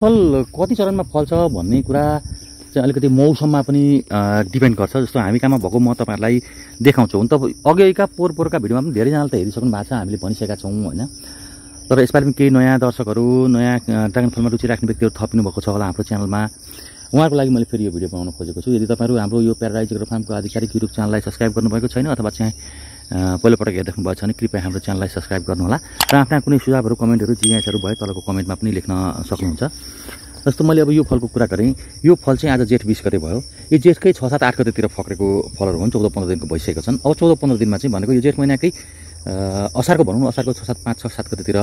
फल कति चरणमा फल्छ भन्ने कुरा चाहिँ अलिकति मौसममा पनि डिपेन्ड गर्छ। जस्तो हामी कहाँमा भएको म तपाईँहरूलाई देखाउँछु। हुन त अघिका पोहोरका भिडियोमा पनि धेरैजनाले त हेरिसक्नु भएको छ, हामीले भनिसकेका छौँ होइन। तर यसपालि पनि केही नयाँ दर्शकहरू, नयाँ ड्रागन फलमा रुचि राख्ने व्यक्तिहरू थपिनु भएको छ होला हाम्रो च्यानलमा। उहाँहरूको लागि मैले फेरि यो भिडियो बनाउन खोजेको छु। यदि तपाईँहरू हाम्रो यो प्याराडाइज एग्रो फार्मको आधिकारिक युट्युब च्यानललाई सब्सक्राइब गर्नुभएको छैन अथवा चाहिँ पहिलोपटक हेर्दै भएको छ भने कृपया हाम्रो च्यानललाई सब्सक्राइब गर्नुहोला र आफ्ना कुनै सुझावहरू, कमेन्टहरू, जिज्ञासाहरू भए तलको कमेन्टमा पनि लेख्न सक्नुहुन्छ। जस्तो मैले अब यो फलको कुरा गरेँ, यो फल चाहिँ आज जेठ 20 गते भयो। यो जेठकै 6, 7, 8 गतेतिर फक्रेको फलहरू हुन्। 14, 15 दिनको भइसकेका छन्। अब 14, 15 दिनमा चाहिँ भनेको यो जेठ महिनाकै असारको भनौँ न, असारको 6, 7, 5, 6, 7 गतेतिर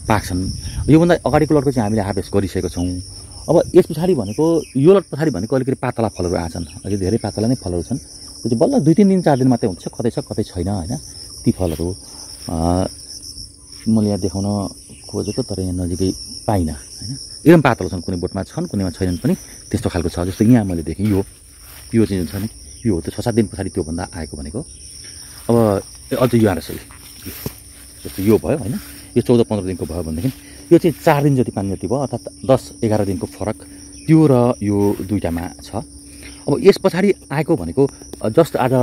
पाक्छन्। योभन्दा अगाडिको लटको चाहिँ हामीले हार्भेस्ट गरिसकेको छौँ। अब यस पछाडि भनेको यो लट पछाडि भनेको अलिकति पातला फलहरू आछन्। अझै धेरै पातला नै फलहरू छन्। त्यो चाहिँ बल्ल 2-3 दिन 4 दिन मात्रै हुन्छ, कतै छ कतै छैन होइन। ती फलहरू मैले यहाँ देखाउन खोजेको, तर यहाँ नजिकै पाइनँ होइन। एकदम पातलो छन्, कुनै बोटमा छन् कुनैमा छैनन् पनि, त्यस्तो खालको छ। जस्तो यहाँ मैले देखेँ यो चाहिँ छ नि, यो हो त्यो 6-7 दिन पछाडि त्योभन्दा आएको भनेको। अब अझ यो आएर सही जस्तो यो भयो होइन, यो 14-15 दिनको भयो भनेदेखि यो चाहिँ 4 दिन जति पानी जति भयो, अर्थात् 10-11 दिनको फरक त्यो र यो दुईटामा छ। अब यस पछाडि आएको भनेको जस्ट आज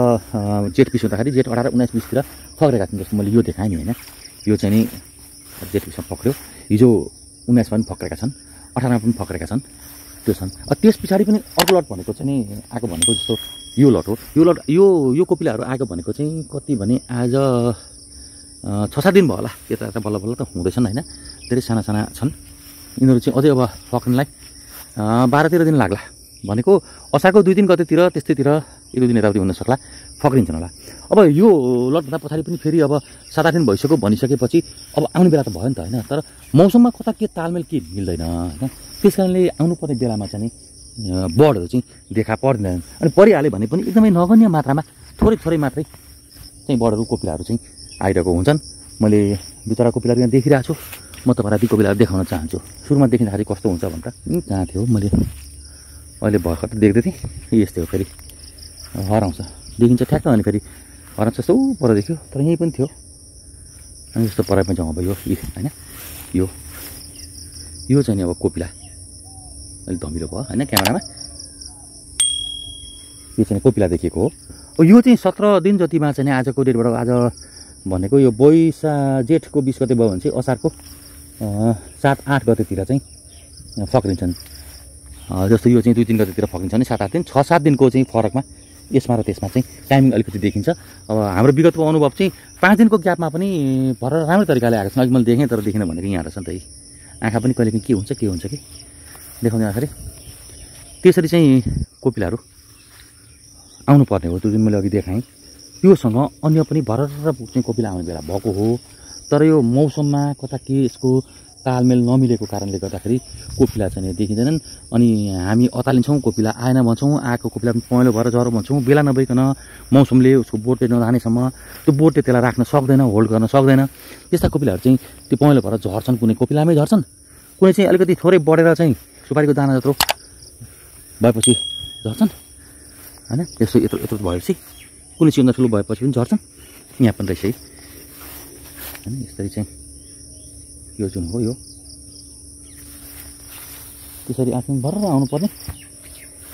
जेठ 20 हुँदाखेरि जेठ 18, 19, 20तिर फक्रेका छन्। जस्तो मैले यो देखाएँ नि होइन, यो चाहिँ नि जेठ 20मा फक्र्यो, हिजो 19मा पनि फक्रेका छन्, 18मा पनि फक्रेका छन्, त्यो छन्। त्यस पछाडि पनि अर्को लट भनेको चाहिँ नि आएको भनेको जस्तो यो लट हो। यो लट यो कोपिलाहरू आएको भनेको चाहिँ कति भने आज 6-7 दिन भयो होला। यता बल्ल बल्ल त हुँदैछन् होइन, धेरै साना साना छन्। यिनीहरू चाहिँ अझै अब फक्रिनलाई 12-13 दिन लाग्ला भनेको। असारको 2-3 गतेतिर त्यस्तैतिर 1-2 दिन यताउति हुन सक्ला, फक्रिन्छन् होला। अब यो लटभन्दा पछाडि पनि फेरि अब 7-8 दिन भइसक्यो भनिसकेपछि अब आउने बेला त भयो नि त होइन। तर मौसममा कता के तालमेल के मिल्दैन होइन। त्यस कारणले आउनुपर्ने बेलामा चाहिँ बर्डहरू चाहिँ देखा पर्दैन। अनि परिहाल्यो भने पनि एकदमै नगण्य मात्रामा थोरै मात्रै चाहिँ बर्डहरू, कोपिलाहरू चाहिँ आइरहेको हुन्छन्। मैले दुईवटा कोपिलाहरू यहाँ देखिरहेको छु। म तपाईँलाई ती कोपिलाहरू देखाउन चाहन्छु। सुरुमा देखिँदाखेरि कस्तो हुन्छ भनेर कहाँ थियो मैले अहिले भर्खर त देख्दै थिएँ। यस्तै हो, फेरि हराउँछ, देखिन्छ ठ्याक्क अनि फेरि हराउँछ। यस्तो पर देख्यो, तर यहीँ पनि थियो। अनि जस्तो पराइ पनि जाउँ अब यो होइन, यो चाहिँ नि अब कोपिला अलिक धमिलो भयो होइन क्यामेरामा। यो चाहिँ कोपिला देखिएको हो। यो चाहिँ 17 दिन जतिमा चाहिँ आजको डेटबाट, आज भनेको यो जेठको 20 गते भयो भने चाहिँ असारको 7-8 गतेतिर चाहिँ फक्रिन्छन्। जस्तो यो चाहिँ 2-3 गतेतिर फक्रिन्छ भने 7-8 दिन, 6-7 दिनको चाहिँ फरकमा यसमा र त्यसमा चाहिँ टाइमिङ अलिकति देखिन्छ। अब हाम्रो विगतको अनुभव चाहिँ 5 दिनको ग्यापमा पनि भर राम्रो तरिकाले आएको छ। अघि मैले देखेँ तर देखिनँ भनेको यहाँ रहेछ नि त। आँखा पनि कहिले के हुन्छ कि देखाउने आखिर त्यसरी चाहिँ कोपिलाहरू आउनु पर्ने हो। त्यो जुन मैले अघि देखाएँ त्योसँग अन्य पनि भरर चाहिँ कोपिला आउने बेला भएको हो। तर यो मौसममा कता के यसको तालमेल नमिलेको कारणले गर्दाखेरि कोपिला चाहिँ देखिँदैनन्। अनि हामी अतालिन्छौँ, कोपिला आएन भन्छौँ, आएको कोपिला पनि पहेँलो भएर झरो भन्छौँ। बेला नभइकन मौसमले उसको बोटले नजानेसम्म त्यो बोटले त्यसलाई राख्न सक्दैन, होल्ड गर्न सक्दैन। त्यस्ता कोपिलाहरू चाहिँ त्यो पहेँलो भएर झर्छन्। कुनै कोपिलामै झर्छन्, कुनै चाहिँ अलिकति थोरै बढेर चाहिँ सुपारीको दाना जत्रो भएपछि झर्छन् होइन। यस्तो यत्रो भएपछि कुनै चिन्ता ठुलो भएपछि पनि झर्छन्। यहाँ पनि रहेछ है होइन। यसरी चाहिँ यो जुन हो यो त्यसरी आफ्नो भर्र आउनुपर्ने,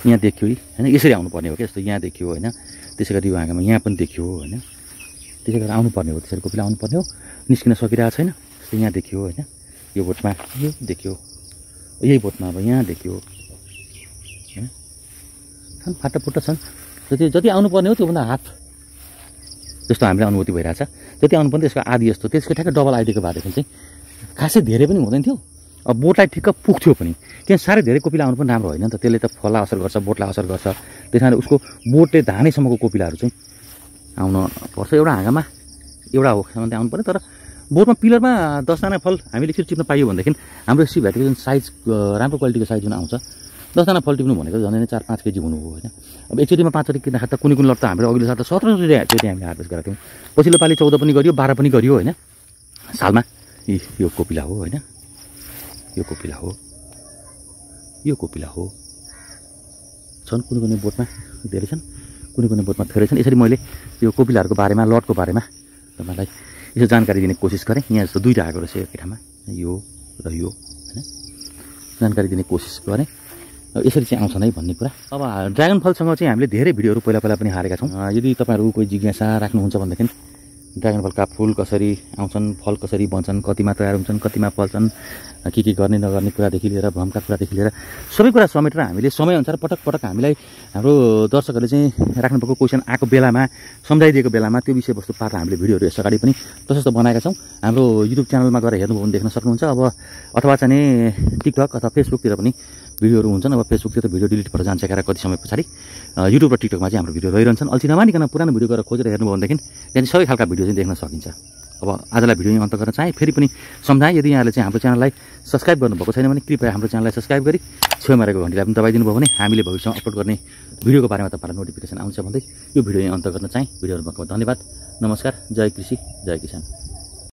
यहाँ देखियो होइन। यसरी आउनुपर्ने हो क्या, जस्तो यहाँ देखियो होइन। त्यसै गरी यो आँखामा यहाँ पनि देखियो होइन। त्यसै गरेर आउनुपर्ने हो, त्यसरी कोपिला आउनुपर्ने हो। निस्किन सकिरहेको छैन। जस्तो यहाँ देखियो होइन, यो बोटमा यो देखियो, यही बोटमा अब यहाँ देखियो होइन। छन् फाटाफुट्टा छन्। जति आउनुपर्ने हो त्योभन्दा हाफ जस्तो हामीलाई अनुभूति भइरहेछ। जति आउनुपर्ने त्यसको आधी जस्तो, त्यसको ठ्याक्कै डबल आइदिएको भएदेखि चाहिँ खासै धेरै पनि हुँदैन थियो। अब बोटलाई ठिक्क पुग्थ्यो पनि, किन साह्रै धेरै कोपिला आउनु पनि राम्रो होइन नि त। त्यसले त फललाई असर गर्छ, बोटलाई असर गर्छ। त्यस कारण उसको बोटले धानेसम्मको कोपिलाहरू चाहिँ आउन पर्छ। एउटा हाँगामा एउटा हो सम्म आउनु पर्यो। तर बोटमा पिलरमा 10जना फल हामीले एकचोटि टिप्न पाइयो भनेदेखि हाम्रो सी भ्याटीको जुन साइज, राम्रो क्वालिटीको साइज जुन आउँछ, 10जना फल टिप्नु भनेको झन् 4-5 केजी हुनु हो होइन। अब एकचोटिमा 5 चोटि किन्दाखेरि त कुनै लट त हामीले अघिल्लो साल त 17 चोटि हामीले हार्भेस्ट गरेका थियौँ। पछिल्लो पालि 14 पनि गरियो, 12 पनि गरियो होइन सालमा। यो कोपिला हो होइन, यो कोपिला हो। छन् कुनै बोटमा धेरै छन्, कुनै बोटमा थोरै छन्। यसरी मैले यो कोपिलाहरूको बारेमा, लटको बारेमा तपाईँलाई यसो जानकारी दिने कोसिस गरेँ। यहाँ जस्तो दुईवटा आएको रहेछ एक ठाउँमा, यो र यो होइन। जानकारी दिने कोसिस गरेँ। यसरी चाहिँ आउँछ नै भन्ने कुरा। अब ड्रागन फलसँग चाहिँ हामीले धेरै भिडियोहरू पहिला पनि हालेका छौँ। यदि तपाईँहरू कोही जिज्ञासा राख्नुहुन्छ भनेदेखि ड्रागन फलका फुल कसरी आउँछन्, फल कसरी बन्छन्, कतिमा तयार हुन्छन्, कतिमा फल्छन्, के गर्ने नगर्ने कुरादेखि लिएर भ्रमका कुरादेखि लिएर सबै कुरा समेटेर हामीले समयअनुसार पटक हामीलाई हाम्रो दर्शकहरूले चाहिँ राख्नुभएको क्वेसन आएको बेलामा सम्झाइदिएको बेलामा त्यो विषयवस्तु पारेर हामीले भिडियोहरू यस अगाडि पनि प्रशस्त बनाएका छौँ। हाम्रो युट्युब च्यानलमा गएर हेर्नुभयो भने देख्न सक्नुहुन्छ। अब अथवा चाहिँ टिकटक अथवा फेसबुकतिर पनि भिडियोहरू हुन्छन्। अब फेसबुकतिर त भिडियो डिलिट भएर जान्छ एघार कति समय पछाडि। युट्युब र टिकटकमा चाहिँ हाम्रो भिडियो रहिरहन्छन्। अल्छी नमानिकन पुरानो भिडियो गएर खोजेर हेर्नुभयो भनेदेखि त्यहाँ सबै खालका भिडियो चाहिँ देख्न सकिन्छ। अब आजलाई भिडियो यहाँ अन्त गर्न चाहे फेरि पनि सम्झाएँ, यदि यहाँले चाहिँ हाम्रो च्यानललाई सब्सक्राइब गर्नुभएको छैन भने कृपया हाम्रो च्यानललाई सब्सक्राइब गरी छेउमा रहेको घन्टीलाई पनि दबाइदिनु भयो भने हामीले भविष्यमा अपलोड गर्ने भिडियोको बारेमा तपाईँलाई नोटिफिकेसन आउँछ भन्दै यो भिडियो यहाँ अन्त गर्न चाहे। भिडियोहरू भएको धन्यवाद। नमस्कार। जय कृषि, जय किसान।